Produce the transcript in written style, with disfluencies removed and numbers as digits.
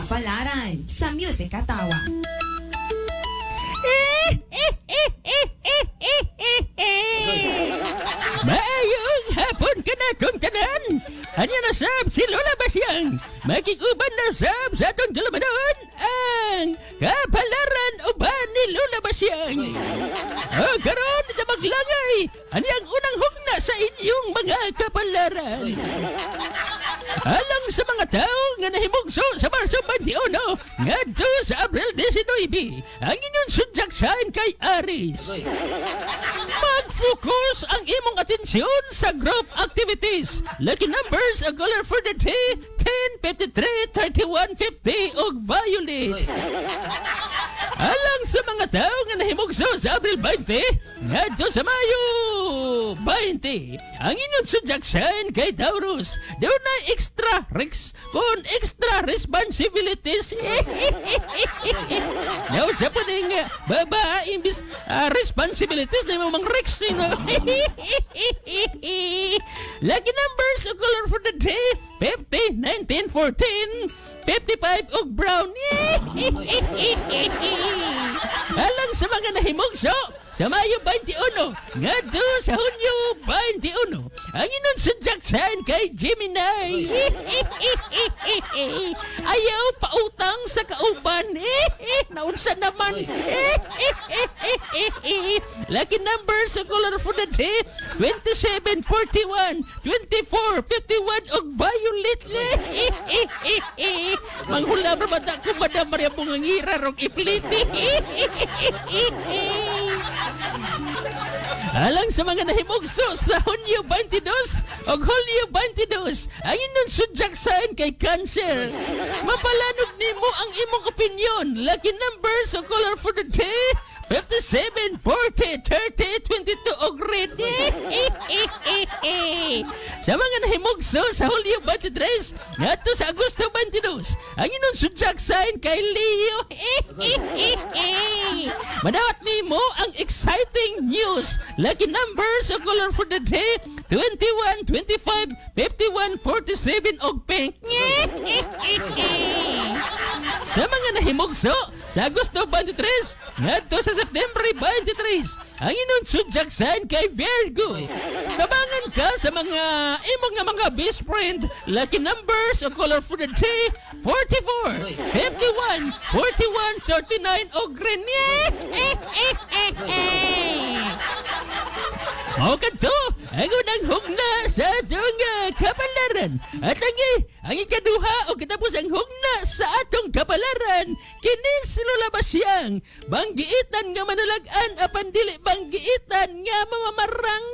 Kapalaran sa Music Katawa. Maayong hapon kanatong tanan. Anya na sab si Lola Basyang. Makikuban na sab sa atong tulumanon ang kapalaran uban ni Lola Basyang. O karon sa maglangay, ani ang unang hugna sa inyong mga kapalaran. Alang sa mga tao nga nahimugso sa Marso 21 ngadto sa Abril 19, ang inyong zodiac sign kay Aries. Mag-focus ang imong atensyon sa group activities. Lucky numbers ug color for the day, 10, 53, 31, 50 ug violet. Alang sa mga tao nga nahimugso sa Abril 20 ngadto sa Mayo 20, ang inyong zodiac sign kay Taurus. Dunay extra risk kung extra responsibilities. Now, sa po ning babae, imbis responsibilities na imong risk no? Lucky numbers ug color for the day, 50, 19, 14, 55 ug brown. Alang sa mga nahimugso sa Mayo 21 ngadto sa Hunyo 21, ang inyong zodiac sign kay Gemini. Ayaw pautang sa kauban. Naunsa naman. Lucky numbers ug color for the day, 27, 41, 24, 51 ug violet. Manghula ba bata ko, Madam Maria Bungangira rong ipliti. Alang sa mga nahimugso sa Hunyo 22 o Hulyo 22, ang inyong zodiac sign kay Cancer. Mapalanog nimo ang imong opinion. Lucky numbers o color for the day, 57, 40, 30, 22 og red. Sa mga nahimugso sa Hulyo 23 ngadto sa Agosto 22, ang inyong zodiac sign kay Leo. Madawat nimo ang exciting news. Lucky numbers o color for the day, 21, 25, 51, 47 og pink. Sa mga nahimugso sa Agosto 23 ngadto sa September 23, ang inyong zodiac sign kay Virgo. Tabangan ka sa mga imong nga mga best friend. Lucky numbers o color for the day, 44, 51, 41, 39 o green. Mao kadto ang unang hugna sa atong kapalaran. At ang ikaduha o katapos ang hugna sa atong kapalaran, kini si Lola Basyang, banggiitan nga manulag-an apan dili banggiitan nga mamamarang.